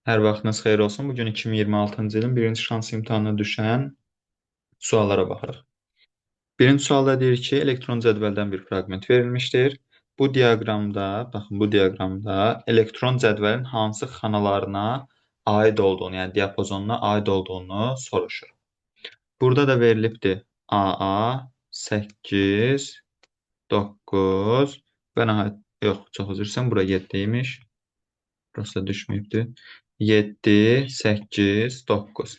Hər vaxtınız xeyir olsun. Bugün 2026-cı ilin birinci şans imtahanına düşən suallara baxırıq. Birinci sualda deyir ki, elektron cədvəldən bir fraqment verilmişdir. Bu diaqramda, baxın bu diaqramda elektron cədvəlin hansı xanalarına aid olduğunu, yəni diapazonuna aid olduğunu soruşur. Burada da verilibdir AA 8, 9 və nəhayət, yox, çox üzr istəyirəm, bura 7 imiş. Burası da düşməyibdir. 7, 8, 9.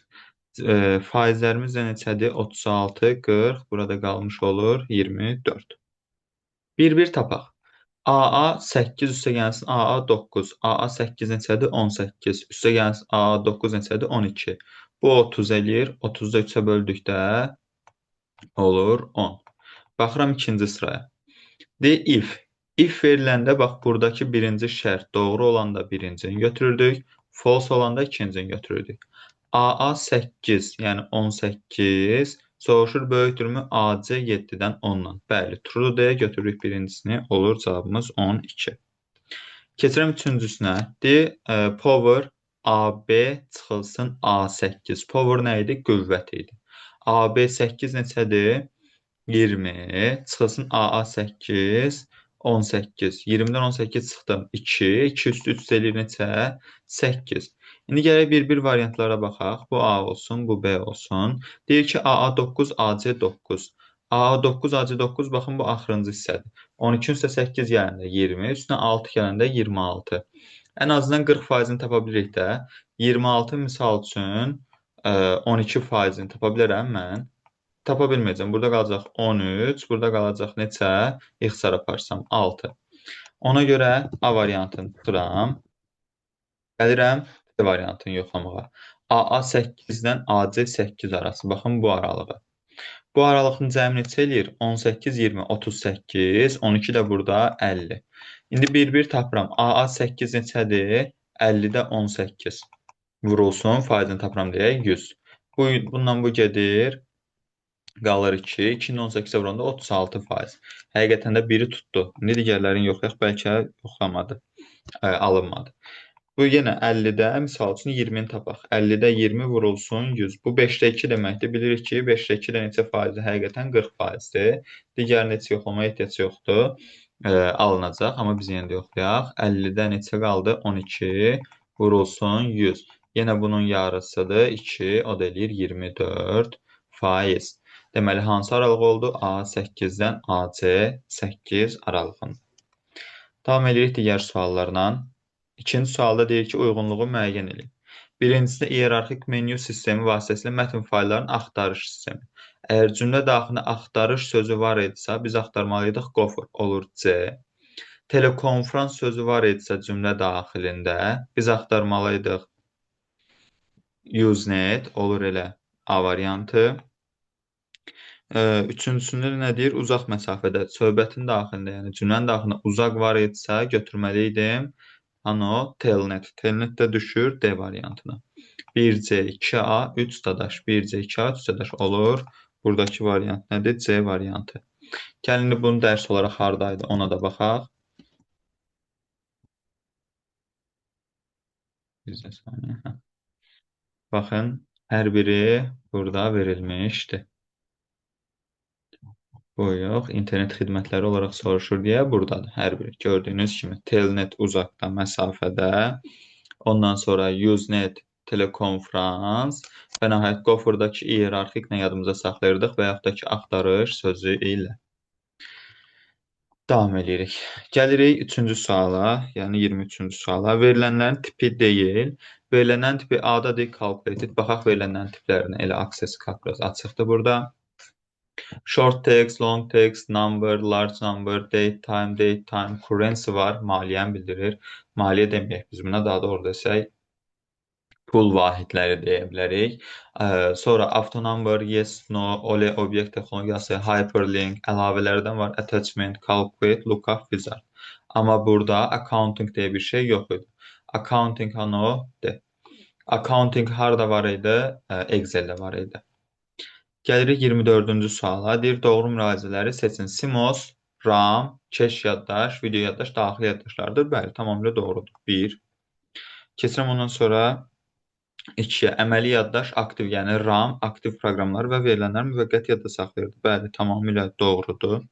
Faizlərimiz də neçədir? 36, 40. Burada qalmış olur 24. Bir-bir tapaq. AA 8 üstə gəlsin AA 9. AA 8 neçədir? 18. Üstə gəlsin AA 9 neçədir? 12. Bu 30 eləyir. 30-da 3-ə böldükdə olur 10. Baxıram ikinci sıraya. Deyir if. If veriləndə bax buradakı birinci şərt doğru olanda birincini götürürdük. False olanda ikincini götürürdük. AA 8, yəni 18 soruşur böyükdürmü AC 7-dən 10-dan. Bəli, true deyə götürürük birincisini. Olur cavabımız 12. Keçirəm üçüncüsünə. Deyir power AB çıxılsın A8. Power nə idi? Qüvvət idi. AB 8 neçədir? 20. Çıxılsın AA 8. 18. 20-dən 18 çıxdım. 2. 2 üstü 3 eləyir neçə? 8. İndi gələk bir-bir variantlara baxaq. Bu A olsun, bu B olsun. Deyir ki, AA 9, AC 9. AA 9, AC 9, baxın bu axırıncı hissədir. 12 üstə 8 gələndə 20, üstünə 6 gələndə 26. Ən azından 40%-ni tapa bilirik də. 26 misal üçün 12%-ni tapa bilərəm mən. Tapa bilməyəcəm. Burada qalacaq 13, burada qalacaq neçə? İxtisar aparsam 6. Ona görə A variantını tuturam. Gəlirəm B variantını yoxlamağa. AA 8-dən AC 8 arası. Baxın bu aralığı. Bu aralığın cəmi neçə eləyir? 18, 20, 38, 12 də burada 50. İndi bir-bir tapıram. AA 8 neçədir? 50-də 18. Vurulsun, faizini tapıram deyək 100. Bundan bu gedir. Qalır 2. 2-nin 18-ə vuranda 36%. Həqiqətən də biri tutdu. İndi digərlərini yoxlayaq. Bəlkə yoxlamadı. Alınmadı. Bu yenə 50-də, misal üçün 20-ni tapaq. 50-də 20 vurulsun 100. Bu 5-də 2 deməkdir. Bilirik ki, 5-də 2 də neçə faizdir? Həqiqətən 40%-dir. Digərini heç yoxlamaya ehtiyac yoxdur. Alınacaq. Amma biz yenə də yoxlayaq. 50-də neçə qaldı? 12 vurulsun 100. Yenə bunun yarısıdır. 2, o da eləyir 24%. Deməli, hansı aralıq oldu? A8-dən AC8 aralığında. Davam edirik digər suallarla. İkinci sualda deyir ki, uyğunluğu müəyyən edin. Birincisində iyerarxik menyu sistemi vasitəsilə mətn fayllarının axtarış sistemi. Əgər cümlə daxilində axtarış sözü var idisə, biz axtarmalıydıq Gopher, olur C. Telekonferans sözü var idisə cümlə daxilində, biz axtarmalıydıq Usenet, olur elə A variantı. Üçüncüsündə nə deyir? Uzaq məsafədə, söhbətin daxilində, yəni cümlənin daxilində uzaq var idisə götürməli idim. Ano, telnet. Telnet də düşür D variantına. 1C, 2A, 3 dadaş. 1C, 2A, 3 dadaş olur. Buradakı variant nədir? C variantı. Gəlin indi bunu dərs olaraq hardaydı ona da baxaq. Bir saniyə. Baxın, hər biri burada verilmişdi. Bu yox, internet xidmətləri olaraq soruşur deyə buradadır hər biri. Gördüyünüz kimi Telnet uzaqda, məsafədə, ondan sonra Usenet, telekonferans və nəhayət Gopher-dakı iyerarxik nə yadımıza saxlayırdıq və yaxud da ki, axtarış sözü ilə. Davam edirik. Gəlirik üçüncü suala, yəni 23-cü suala. Verilənlərin tipi deyil. Verilənlərin tipi A-da deyil, calculated. Baxaq verilənlərin tiplərinə. Elə access card biraz açıqdır burada. Short text, long text, number, large number, date time, currency var, maliyyəni bildirir. Maliyyə deməyək biz buna, daha doğru desək, pul vahidləri deyə bilərik. Sonra auto number, yes, no, OLE obyekt texnologiyası, hyperlink, əlavələrdən var, attachment, calculate, lookup, wizard. Amma burada accounting deyə bir şey yox idi. Accounting ano, de. Accounting harda var idi? Excel-də var idi. Gəlirik 24-cü suala. Deyir, doğru mülahizələri seçin. CMOS, RAM, cache yaddaş, video yaddaş, daxili yaddaşlardır. Bəli, tamamilə doğrudur. 1. Keçirəm ondan sonra 2-yə. Əməli yaddaş aktiv, yəni RAM, aktiv proqramlar və verilənlər müvəqqəti yadda saxlayırdı. Bəli, tamamilə doğrudur.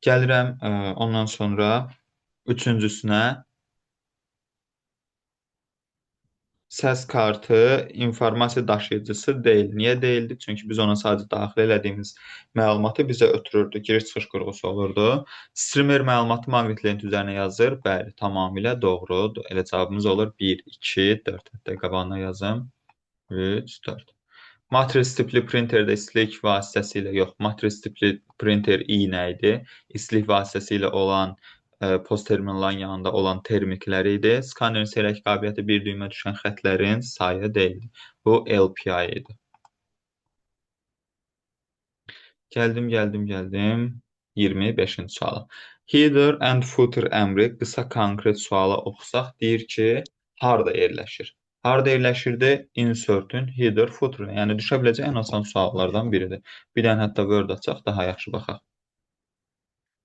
Gəlirəm ondan sonra üçüncüsünə. Səs kartı informasiya daşıyıcısı deyil. Niyə deyildi? Çünki biz ona sadəcə daxil elədiyimiz məlumatı bizə ötürürdü. Giriş-çıxış qurğusu olurdu. Streamer məlumatı maqnit lent üzərinə yazır. Bəli, tamamilə doğrudur. Elə cavabımız olur 1, 2, 4. Hətta qabağına yazım. 3, 4. Matris tipli printerdə istilik vasitəsilə, yox, matris tipli printer iynə idi. İstilik vasitəsilə olan post terminalların yanında olan termikləri idi. Skanerin seyrək qabiliyyəti bir düymə düşən xətlərin sayı deyildi. Bu LPI idi. Gəldim, gəldim, gəldim. 25-ci suala. Header and footer əmri qısa konkret suala oxusaq deyir ki, harda yerləşir? Harda yerləşirdi? Insert'ün header footer'ına. Yəni düşə biləcək ən asan suallardan biridir. Bir dənə hətta Word açaq, daha yaxşı baxaq.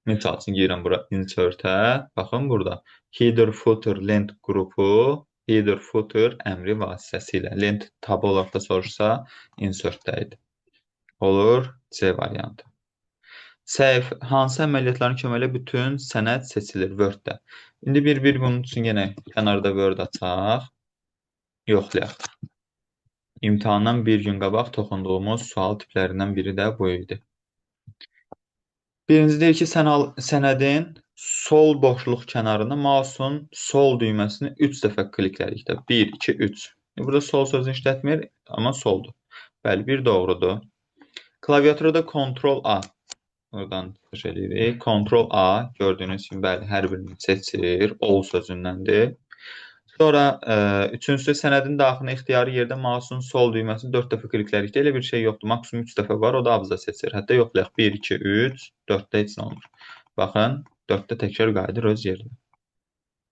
Misal üçün girirəm bura insert'ə. Baxın burada header footer lent qrupu header footer əmri vasitəsilə lent tabı olaraq da soruşsa insert'də idi. Olur C variantı. Səhif hansı əməliyyatların köməyi ilə bütün sənəd seçilir Word-də? İndi bir-bir bunun üçün yenə kənarda Word açaq. Yoxlayaq. İmtahandan bir gün qabaq toxunduğumuz sual tiplərindən biri də bu idi. Birinci deyir ki, sənədin sol boşluq kənarında mouse'un sol düyməsini 3 dəfə kliklədikdə. 1, 2, 3. Burada sol sözünü işlətmir, amma soldur. Bəli, bir doğrudur. Klaviaturada Ctrl A. Oradan çıxış edirik. Ctrl A gördüyünüz kimi, bəli, hər birini seçir. All sözündəndir. Sonra üçüncüsü sənədin daxilinə ixtiyari yerdə mouse'un sol düyməsini 4 dəfə kliklədikdə elə bir şey yoxdur. Maksimum 3 dəfə var, o da abza seçir. Hətta yoxlayaq. 1, 2, 3, 4-də heç nə olmur. Baxın, 4-də təkrar qayıdır öz yerinə.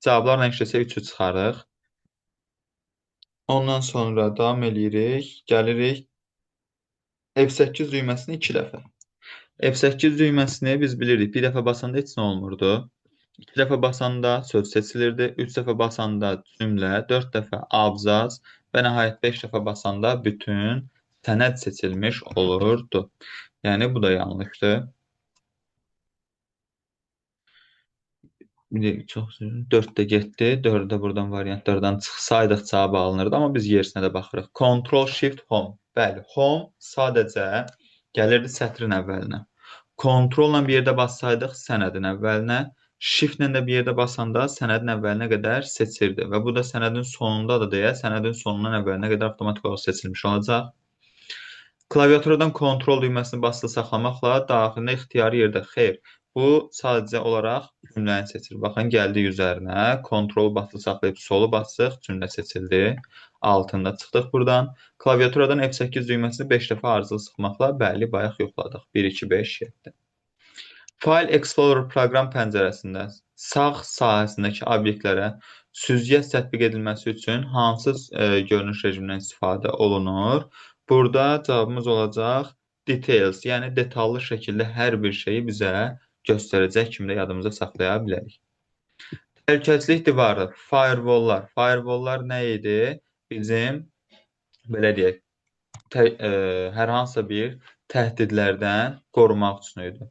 Cavablarla işləsək 3-ü çıxarıq. Ondan sonra davam eləyirik. Gəlirik F8 düyməsini 2 dəfə. F8 düyməsini biz bilirdik. Bir dəfə basanda heç nə olmurdu. 2 dəfə basanda söz seçilirdi, 3 dəfə basanda cümlə, 4 dəfə abzaz və nəhayət 5 dəfə basanda bütün sənəd seçilmiş olurdu. Yəni, bu da yanlışdır. Çox 4 də getdi, 4 də buradan variantlardan çıxsaydıq cavab alınırdı, amma biz yerisinə də baxırıq. Ctrl Shift Home. Bəli, Home sadəcə gəlirdi sətrin əvvəlinə. Ctrl-la bir yerdə bassaydıq sənədin əvvəlinə, Shift-lə də bir yerdə basanda sənədin əvvəlinə qədər seçirdi və bu da sənədin sonundadır deyə sənədin sonundan əvvəlinə qədər avtomatik olaraq seçilmiş olacaq. Klaviaturadan Ctrl düyməsini basılı saxlamaqla daxilinə ixtiyari yerdə xeyr. Bu sadəcə olaraq cümləni seçir. Baxın, gəldik üzərinə. Ctrl basılı saxlayıb solu basıq, cümlə seçildi. Altında çıxdıq buradan. Klaviaturadan F8 düyməsini 5 dəfə ardıcıl sıxmaqla bəli, bayaq yoxladıq. 1, 2, 5, 7. File Explorer proqram pəncərəsində sağ sahəsindəki obyektlərə süzgəc tətbiq edilməsi üçün hansı görünüş rejimindən istifadə olunur? Burada cavabımız olacaq details, yəni detallı şəkildə hər bir şeyi bizə göstərəcək kimi də yadımıza saxlaya bilərik. Təhlükəsizlik divarı, firewalllar. Firewalllar nə idi? Bizim, belə deyək, hər hansısa bir təhdidlərdən qorumaq üçün idi.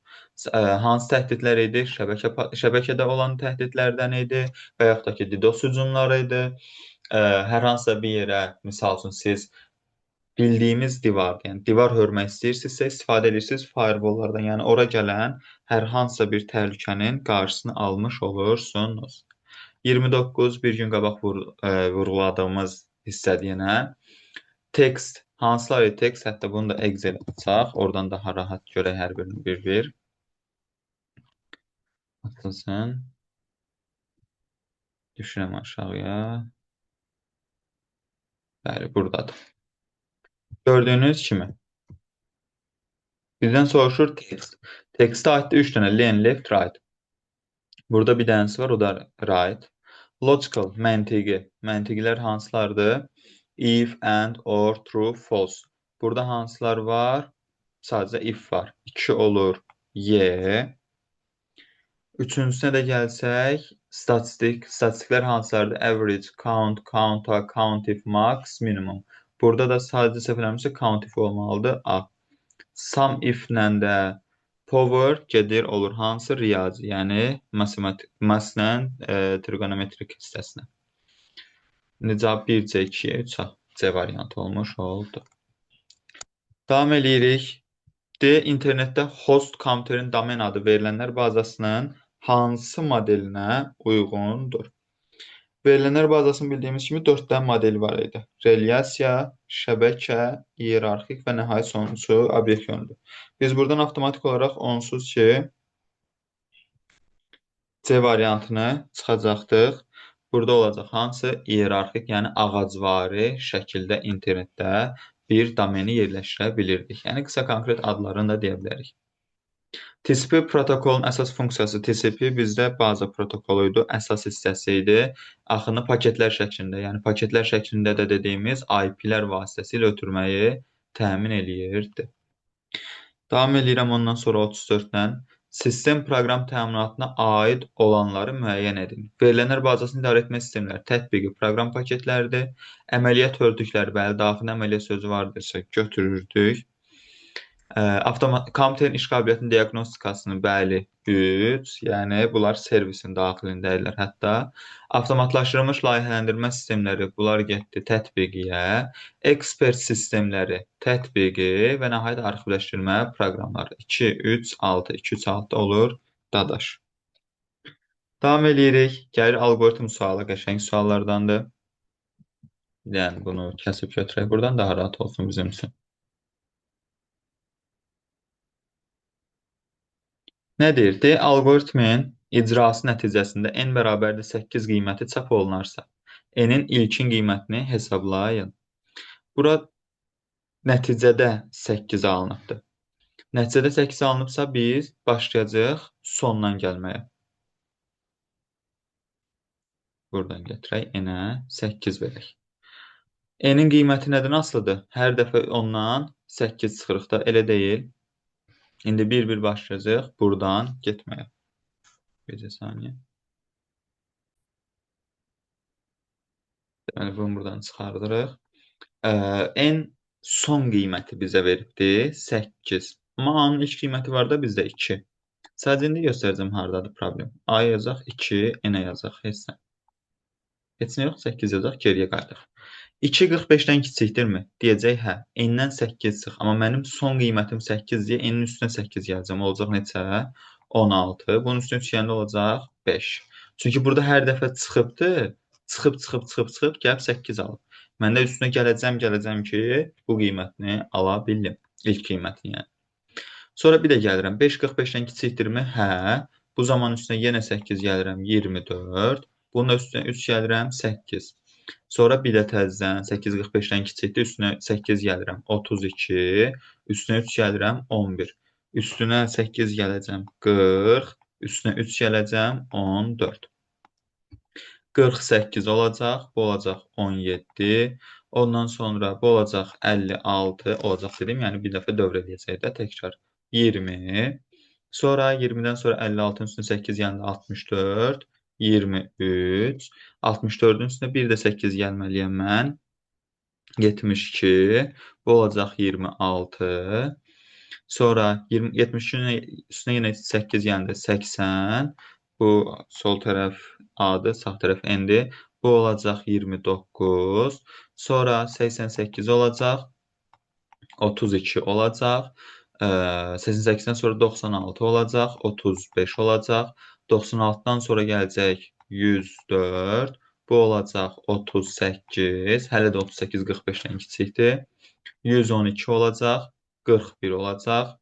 Hansı təhdidlər idi? Şəbəkədə olan təhdidlərdən idi və yaxud da ki, DDoS hücumları idi. Hər hansısa bir yerə, misal üçün, siz bildiyimiz divardır. Yəni, divar hörmək istəyirsinizsə, istifadə edirsiniz firewalllardan. Yəni, ora gələn hər hansısa bir təhlükənin qarşısını almış olursunuz. 29, bir gün qabaq vurğuladığımız hissədir yenə. Text, hansılar idi text? Hətta bunu da Excel açaq. Oradan daha rahat görək hər birini bir-bir. Açılsın. Düşürəm aşağıya. Bəli, buradadır. Gördüyünüz kimi. Bizdən soruşur text. Textə aiddir 3 dənə. Len, left, right. Burada bir dənəsi var, o da right. Logical, məntiqi. Məntiqlər hansılardır? If, and, or, true, false. Burada hansılar var? Sadəcə if var. 2 olur Y. Üçüncüsünə də gəlsək, Statistik, statistiklər hansılardır? Average, count, count-a, count if, max, minimum. Burada da sadəcə səhv eləmirəmsə count if olmalıdır. A. Sum if-lə də power gedir olur hansı? Riyazi, yəni matematik, məsələn, trigonometrik hissəsinə. İndi cavab 1, C, 2, 3, A. C variantı olmuş oldu. Davam eləyirik. D. İnternetdə host kompüterin domen adı verilənlər bazasının hansı modelinə uyğundur? Verilənlər bazasının bildiyimiz kimi 4 dənə modeli var idi. Relyasiya, şəbəkə, iyerarxik və nəhayət sonuncusu obyekt yönlü. Biz buradan avtomatik olaraq onsuz ki C variantını çıxacaqdıq. Burada olacaq hansı? İyerarxik, yəni ağacvari şəkildə internetdə bir domeni yerləşdirə bilirdik. Yəni qısa konkret adlarını da deyə bilərik. TCP protokolun əsas funksiyası TCP bizdə baza protokolu idi, əsas hissəsi idi. Axını paketlər şəklində, yəni paketlər şəklində də dediyimiz IP-lər vasitəsilə ötürməyi təmin eləyirdi. Davam eləyirəm ondan sonra 34-lə. Sistem proqram təminatına aid olanları müəyyən edin. Verilənlər bazasını idarə etmə sistemləri, tətbiqi, proqram paketləridir. Əməliyyat örtükləri, bəli, daxili əməliyyat sözü vardırsa götürürdük. Kompüterin iş qabiliyyətinin diaqnostikasını, bəli, 3, yəni bunlar servisin daxilindədirlər hətta. Avtomatlaşdırılmış layihələndirmə sistemləri, bunlar getdi tətbiqiyə. Ekspert sistemləri, tətbiqi və nəhayət arxivləşdirmə proqramları. 2, 3, 6, 2, 3, 6 olur dadaş. Davam eləyirik. Gəlir alqoritm sualı, qəşəng suallardandır. Yəni bunu kəsib götürək buradan, daha rahat olsun bizim üçün. Nə deyir? D. Alqoritmin icrası nəticəsində n bərabərdir 8 qiyməti çap olunarsa, n-in ilkin qiymətini hesablayın. Bura nəticədə 8 alınıbdır. Nəticədə 8 alınıbsa biz başlayacağıq sondan gəlməyə. Buradan gətirək, n-ə 8 verək. N-in qiyməti nədən asılıdır? Hər dəfə ondan 8 çıxırıq da, elə deyil. İndi bir-bir başlayacağıq buradan getməyə. Bircə saniyə. Deməli, bunu buradan çıxardırıq. N son qiyməti bizə veribdir 8. Amma A-nın ilk qiyməti var da bizdə 2. Sadəcə indi göstərəcəm hardadır problem. A yazaq 2, N-ə yazaq heç nə. Heç nə yox, 8 yazaq, geriyə qayıdaq. 2 45-dən kiçikdirmi? Deyəcək, hə. N-dən 8 çıx. Amma mənim son qiymətim 8 deyə N-in üstünə 8 gələcəm. Olacaq neçə? 16. Bunun üstünə 3 gələndə olacaq 5. Çünki burada hər dəfə çıxıbdır. Çıxıb, çıxıb, çıxıb, çıxıb, gəlib 8 alıb. Mən də üstünə gələcəm ki, bu qiymətini ala bildim. İlk qiymətini yəni. Sonra bir də gəlirəm. 5 45-dən kiçikdirmi? Hə. Bu zaman üstünə yenə 8 gəlirəm. 24. Bunun da üstünə 3 gəlirəm. 8. Sonra bir də təzədən 8 45-dən kiçikdir, üstünə 8 gəlirəm, 32, üstünə 3 gəlirəm, 11, üstünə 8 gələcəm, 40, üstünə 3 gələcəm, 14. 48 olacaq, bu olacaq 17, ondan sonra bu olacaq 56 olacaq dedim, yəni bir dəfə dövr eləyəcək də təkrar 20, sonra 20-dən sonra 56-nın üstünə 8 gələndə 64, 23, 64-ün üstünə bir də 8 gəlməliyəm mən, 72, bu olacaq 26, sonra 72-nin üstünə yenə 8 gələndə 80, bu sol tərəf A-dır, sağ tərəf N-dir, bu olacaq 29, sonra 88 olacaq, 32 olacaq, 88-dən sonra 96 olacaq, 35 olacaq, 96-dan sonra gələcək 104, bu olacaq 38, hələ də 38 45-dən kiçikdir, 112 olacaq, 41 olacaq,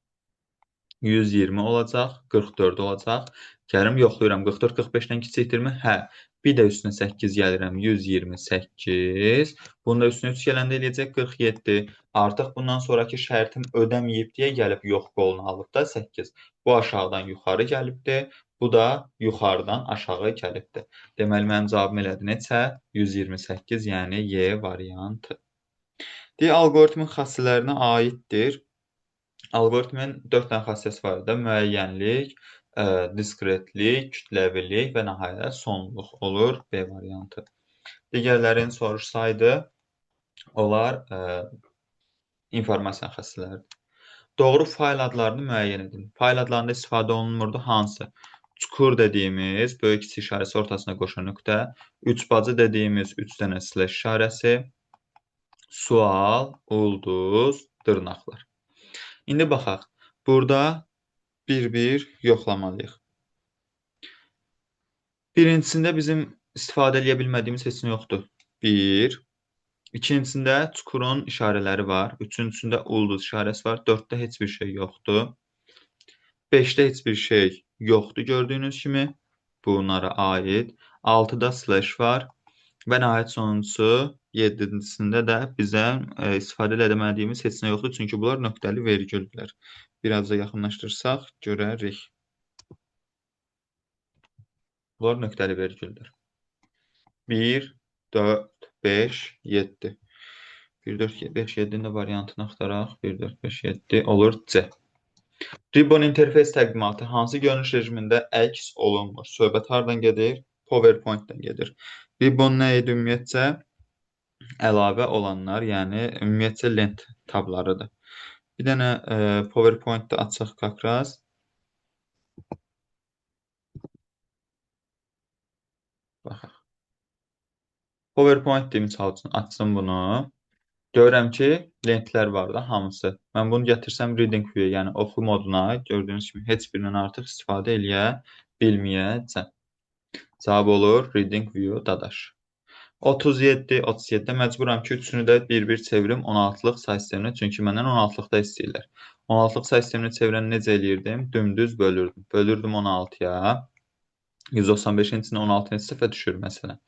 120 olacaq, 44 olacaq. Gəlirəm, yoxlayıram, 44 45-dən kiçikdirmi? Hə. Bir də üstünə 8 gəlirəm, 128. Bunun da üstünə 3 gələndə eləyəcək 47. Artıq bundan sonraki şərtim ödəməyib deyə gəlib yox qolunu alıb da 8. Bu aşağıdan yuxarı gəlibdir. Bu da yuxarıdan aşağı gəlibdir. Deməli, mənim cavabım elədi neçə? 128, yəni Y variantı. Deyir, alqoritmin xassələrinə aiddir. Alqoritmin 4 dənə xassəsi var da, müəyyənlik, Diskretlik, kütləvilik və nəhayət sonluq olur B variantı. Digərlərini soruşsaydı, onlar informasiya xəstələridir. Doğru fayl adlarını müəyyən edin. Fayl adlarında istifadə olunmurdu hansı? Çukur dediyimiz böyük kiçik işarəsi ortasına qoşan nöqtə, üç bacı dediyimiz 3 dənə slash işarəsi, sual, ulduz, dırnaqlar. İndi baxaq. Burada bir-bir yoxlamalıyıq. Birincisində bizim istifadə eləyə bilmədiyimiz heç nə yoxdur. 1. İkincisində çukurun işarələri var. Üçüncüsündə ulduz işarəsi var. 4-də heç bir şey yoxdur. 5-də heç bir şey yoxdur gördüyünüz kimi. Bunlara aid. 6-da slash var. Və nəhayət sonuncusu 7-cisində də bizə istifadə edə bilmədiyimiz heç nə yoxdur. Çünki bunlar nöqtəli vergüldürlər. Biraz da yaxınlaşdırsaq görərik. Bunlar nöqtəli vergüldür. 1, 4, 5, 7. 1, 4, 5, 7-nin də variantını axtaraq. 1, 4, 5, 7 olur C. Ribbon interfeys təqdimatı hansı görünüş rejimində əks olunmur? Söhbət hardan gedir? PowerPoint-dən gedir. Ribbon nə idi ümumiyyətcə? Əlavə olanlar, yəni ümumiyyətcə lent tablarıdır. Bir dənə PowerPoint-də açaq kakraz. Baxaq. PowerPoint misal üçün açsın bunu. Görürəm ki, lentlər var da hamısı. Mən bunu gətirsəm Reading View, yəni oxu moduna, gördüyünüz kimi heç birindən artıq istifadə eləyə bilməyəcəm. Cavab olur Reading View dadaş. 37, 37-də məcburam ki, üçünü də bir-bir çevirim 16-lıq say sisteminə. Çünki məndən 16-lıqda istəyirlər. 16-lıq say sisteminə çevirən necə eləyirdim? Dümdüz bölürdüm. Bölürdüm 16-ya. 195-in içində 16 neçə dəfə düşür məsələn?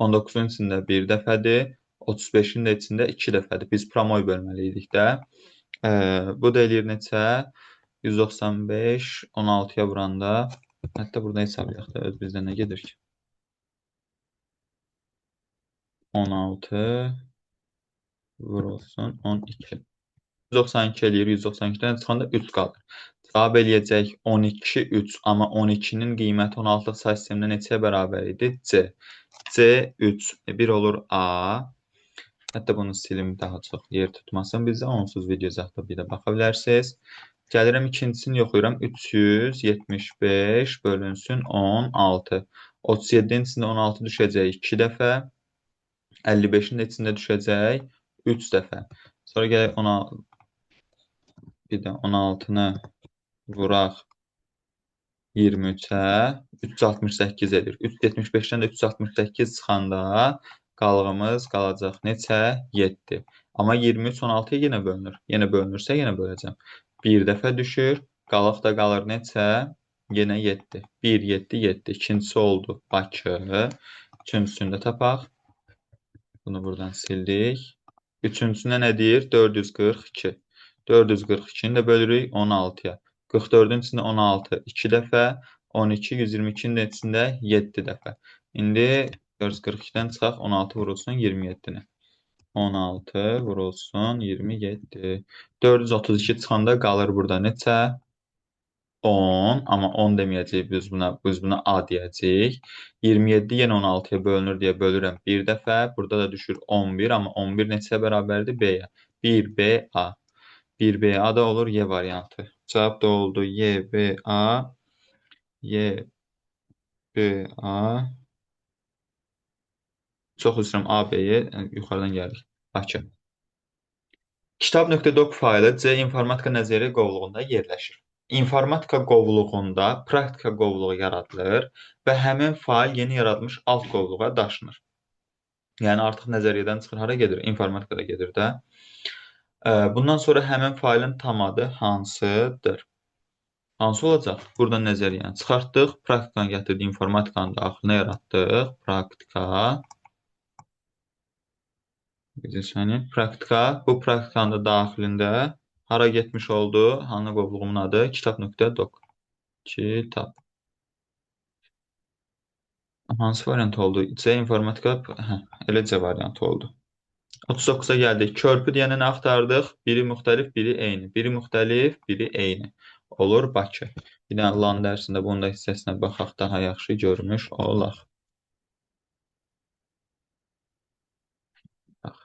19-un içində bir dəfədir. 35-in də içində 2 dəfədir. Biz promoy bölməli idik də. Bu da eləyir neçə? 195, 16-ya vuranda. Hətta burada hesablayaq da, öz bizdə nə gedir ki? 16 vurulsun 12. 192 eləyir. 192-dən çıxanda 3 qalır. Cavab eləyəcək 12, 3. Amma 12-nin qiyməti 16-lıq say sistemində neçəyə bərabər idi? C. C 3. 1 olur A. Hətta bunu silim daha çox yer tutmasın bizə. Onsuz video izahda bir də baxa bilərsiniz. Gəlirəm ikincisini yoxlayıram. 375 bölünsün 16. 37-nin içində 16 düşəcək 2 dəfə. 55-in də içində düşəcək 3 dəfə. Sonra gələk 16, bir də 16-nı vuraq 23-ə. 368 edir. 375-dən də 368 çıxanda qalığımız qalacaq neçə? 7. Amma 23 16-ya yenə bölünür. Yenə bölünürsə yenə böləcəm. Bir dəfə düşür. Qalıq da qalır neçə? Yenə 7. 1, 7, 7. İkincisi oldu Bakı. Üçüncüsünü də tapaq. Bunu buradan sildik. Üçüncüsünə nə deyir? 442. 442-ni də bölürük 16-ya. 44-ün içində 16 2 dəfə, 12, 122-nin də içində 7 dəfə. İndi 442-dən çıxaq 16 vurulsun 27-ni. 16 vurulsun 27. 432 çıxanda qalır burada neçə? 10, amma 10 deməyəcəyik biz buna, A deyəcəyik. 27 yenə 16-ya bölünür deyə bölürəm bir dəfə. Burada da düşür 11, amma 11 neçəyə bərabərdir? B-yə. 1BA. 1BA da olur Y variantı. Cavab da oldu YBA. YBA. Çox üzrəm AB-yə yuxarıdan gəlirik. Bakı. Kitab.doc faylı C informatika nəzəriyyə qovluğunda yerləşir. İnformatika qovluğunda praktika qovluğu yaradılır və həmin fayl yeni yaradılmış alt qovluğa daşınır. Yəni artıq nəzəriyyədən çıxır, hara gedir? İnformatikada gedir də. Bundan sonra həmin faylın tam adı hansıdır? Hansı olacaq? Buradan nəzəriyyəni çıxartdıq, praktikanı gətirdik, informatikanın daxilinə yaratdıq. Praktika. Bir saniyə. Praktika. Bu praktikanın da daxilində hara getmiş oldu? Hanı qovluğumun adı? Kitab.doc. Kitab. Hansı variant oldu? C informatika. Hə, elə C variantı oldu. 39-a gəldik. Körpü deyənə nə axtardıq? Biri müxtəlif, biri eyni. Biri müxtəlif, biri eyni. Olur Bakı. Bir dənə LAN dərsində bunun da hissəsinə baxaq, daha yaxşı görmüş olaq. Bax.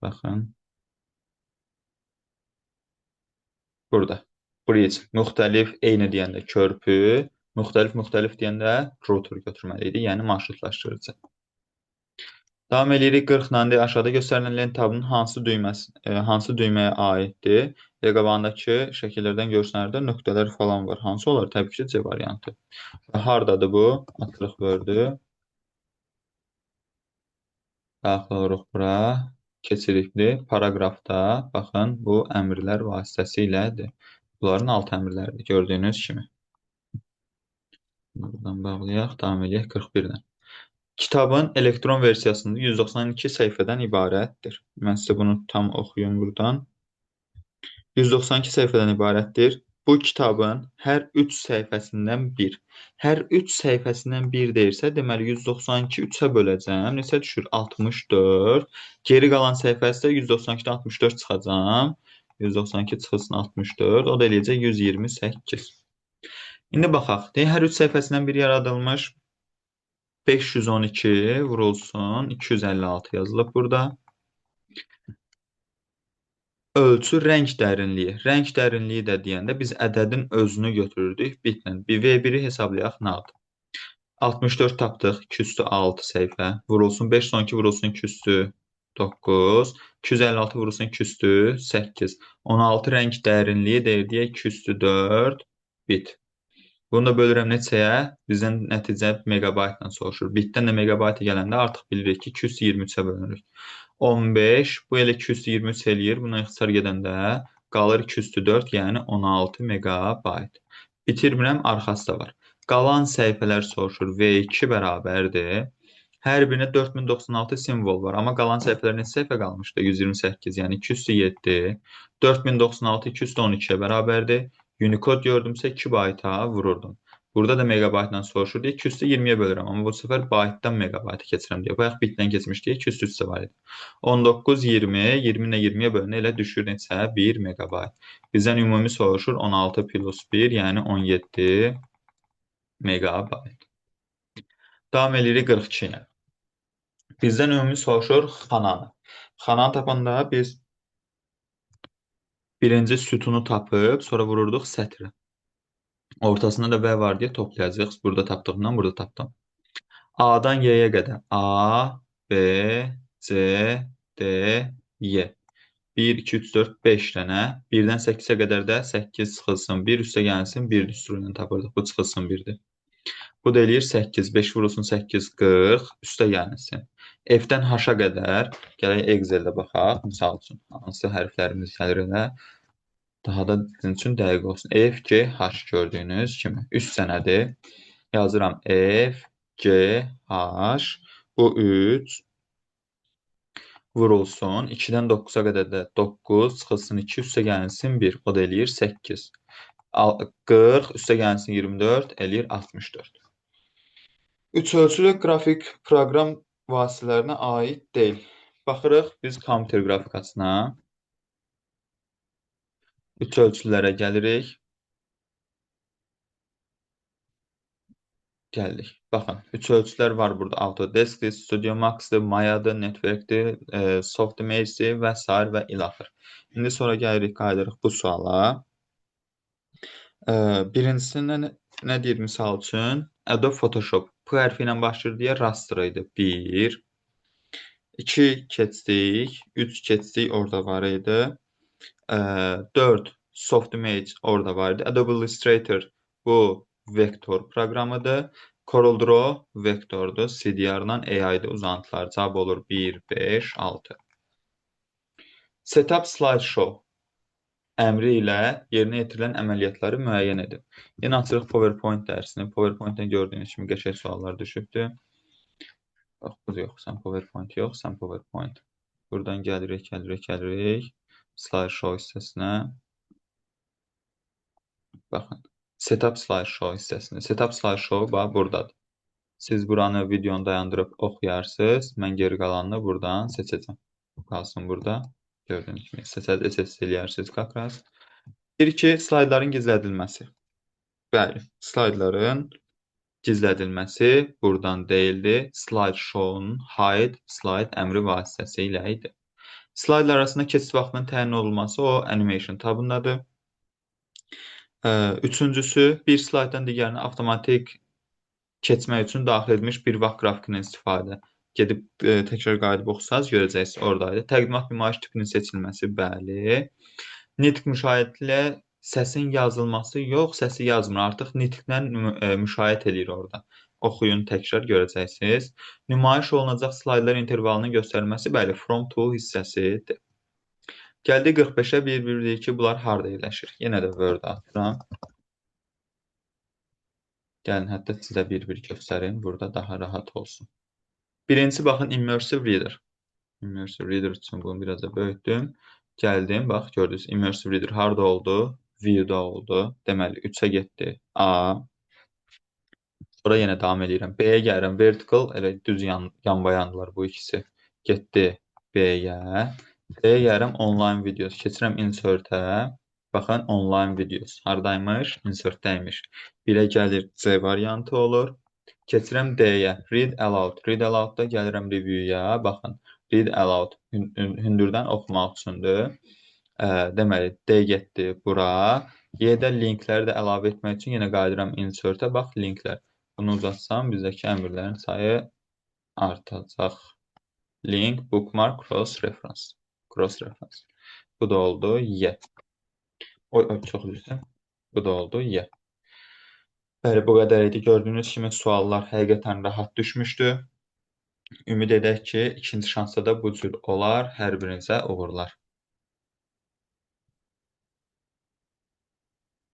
Baxın. Burada. Bridge. Müxtəlif, eyni deyəndə körpü, müxtəlif deyəndə router götürməli idi, yəni marşrutlaşdırıcı. Davam edirik 40-la aşağıda göstərilən lent tabının hansı hansı düyməyə aiddir? Qabağındakı şəkillərdən görsənərdə nöqtələr falan var. Hansı olar? Təbii ki, C variantı. Hardadır bu? Açırıq Word-ü. Daxil oluruq bura. Keçirikli paraqrafda, baxın, bu əmrlər vasitəsilədir. Bunların alt əmrləridir, gördüyünüz kimi. Buradan bağlayaq, davam edək 41-lə. Kitabın elektron versiyasında 192 səhifədən ibarətdir. Mən sizə bunu tam oxuyum buradan. 192 səhifədən ibarətdir. Bu kitabın hər 3 səhifəsindən bir. Hər 3 səhifəsindən bir deyirsə, deməli 192 3-ə böləcəm. Neçə düşür? 64. Geri qalan səhifəsi də 192-dən 64 çıxacam. 192 çıxılsın 64. O da eləyəcək 128. İndi baxaq. Deyir, hər 3 səhifəsindən bir yaradılmış 512 vurulsun 256 yazılıb burada. Ölçü rəng dərinliyi. Rəng dərinliyi də deyəndə biz ədədin özünü götürürdük bitlə. Bir V1-i hesablayaq nədir? 64 tapdıq, 2 üstü 6 səhifə. Vurulsun 512 vurulsun 2 üstü 9. 256 vurulsun 2 üstü 8. 16 rəng dərinliyi deyir deyə 2 üstü 4 bit. Bunu da bölürəm neçəyə? Bizdən nəticə megabaytla soruşur. Bitdən də megabayta gələndə artıq bilirik ki, 223-ə bölünürük. 15, bu elə 223 eləyir. Buna ixtisar gedəndə qalır 204, yəni 16 megabayt. Bitirmirəm, arxası da var. Qalan səhifələr soruşur. V2 bərabərdir. Hər birinə 4096 simvol var. Amma qalan səhifələr neçə səhifə qalmışdı? 128, yəni 207. 4096 212-yə bərabərdir. Unicode gördümsə 2 bayta vururdum. Burada da megabaytla soruşur deyə 220-yə bölürəm. Amma bu səfər baytdan megabayta keçirəm deyə. Bayaq bitdən keçmiş deyə 203 var idi. 19, 20, 20 ilə 20-yə bölünə elə düşür neçə? 1 megabayt. Bizdən ümumi soruşur 16 plus 1, yəni 17 megabayt. Davam edirik 42 ilə. Bizdən ümumi soruşur xananı. Xananı tapanda biz birinci sütunu tapıb, sonra vururduq sətrə. Ortasında da V var deyə toplayacağıq. Burada tapdığımdan burada tapdım. A-dan Y-yə qədər. A, B, C, D, Y. 1, 2, 3, 4, 5 dənə. 1-dən 8-ə qədər də 8 çıxılsın 1, üstə gəlsin 1 düsturu ilə tapırdıq. Bu çıxılsın 1-dir. Bu da eləyir 8. 5 vurulsun 8, 40. Üstə gəlsin. F-dən H-a qədər gələk Excel-də baxaq. Misal üçün, hansı hərflərimiz gəlir elə. Daha da sizin üçün dəqiq olsun. F, G, H gördüyünüz kimi. 3 sənədir. Yazıram F, G, H. Bu 3 vurulsun. 2-dən 9-a qədər də 9 çıxılsın 2, üstə gəlinsin 1. O da eləyir 8. 40, üstə gəlinsin 24, eləyir 64. Üç ölçülü qrafik proqram vasitələrinə aid deyil. Baxırıq biz kompüter qrafikasına. Üç ölçülərə gəlirik. Gəldik. Baxın, üç ölçülər var burada. Autodesk-dir, Studio Max-dır, Maya-dır, Network-dir, Softimage-dir və sair və ilaxır. İndi sonra gəlirik, qayıdırıq bu suala. Birincisində nə deyir misal üçün? Adobe Photoshop. P hərfi ilə başlayır deyə raster idi. 1, 2 keçdik, 3 keçdik, orada var idi. 4 Softimage orada var idi. Adobe Illustrator bu vektor proqramıdır. CorelDRAW vektordur. CDR-la AI-dir uzantılar. Cavab olur 1, 5, 6. Setup Slideshow əmri ilə yerinə yetirilən əməliyyatları müəyyən edin. Yenə açırıq PowerPoint dərsini. PowerPoint-dən gördüyünüz kimi qəşəng suallar düşübdür. Bax, bu yox, sən PowerPoint yox, sən PowerPoint. Buradan gəlirik, gəlirik, gəlirik. Slideshow hissəsinə. Baxın, Setup Slideshow hissəsində. Setup Slideshow bax buradadır. Siz buranı videonu dayandırıb oxuyarsınız. Mən geri qalanını buradan seçəcəm. Qalsın burada. Gördüyünüz kimi istəsəniz SS eləyərsiniz kakras. Deyir ki, slaydların gizlədilməsi. Bəli, slaydların gizlədilməsi buradan deyildi. Slide show-un hide slide əmri vasitəsilə idi. Slaydlar arasında keçid vaxtının təyin olunması o animation tabındadır. Üçüncüsü, bir slayddan digərinə avtomatik keçmək üçün daxil edilmiş bir vaxt qrafikindən istifadə. Gedib təkrar qayıdıb oxusanız görəcəksiniz oradaydı. Təqdimat nümayiş tipinin seçilməsi, bəli. Nitq müşayiətlə səsin yazılması yox, səsi yazmır. Artıq nitqlə müşayiət eləyir orada. Oxuyun, təkrar görəcəksiniz. Nümayiş olunacaq slaydlar intervalının göstərilməsi, bəli, from to hissəsidir. Gəldik 45-ə, bir-bir deyir ki, bunlar harda yerləşir? Yenə də Word-ə atıram. Gəlin, hətta sizə bir-bir göstərim, burada daha rahat olsun. Birincisi, baxın, Immersive Reader. Immersive Reader üçün bunu biraz da böyütdüm. Gəldim, bax, gördünüz, Immersive Reader harda oldu? View-da oldu. Deməli, 3-ə getdi. A. Sonra yenə davam edirəm. B-yə gəlirəm. Vertical, elə düz yanbayandılar bu ikisi. Getdi B-yə. C-yə gəlirəm, online videos. Keçirəm insert-ə. Baxın, online videos. Haradaymış? Insert-dəymiş. 1-ə gəlir, C variantı olur. Keçirəm D-yə. Read aloud. Read aloud-da gəlirəm review-ya. Baxın, read aloud hündürdən oxumaq üçündür. Deməli, D getdi bura. Y-də linkləri də əlavə etmək üçün yenə qayıdıram insert-ə. Bax, linklər. Bunu uzatsam, bizdəki əmrlərin sayı artacaq. Link, bookmark, cross reference. Cross reference. Bu da oldu Y. Oy, oy, çox üzr istəyirəm. Bu da oldu Y. Bəli, bu qədər idi. Gördüyünüz kimi suallar həqiqətən rahat düşmüşdü. Ümid edək ki, ikinci şansda da bu cür olar. Hər birinizə uğurlar.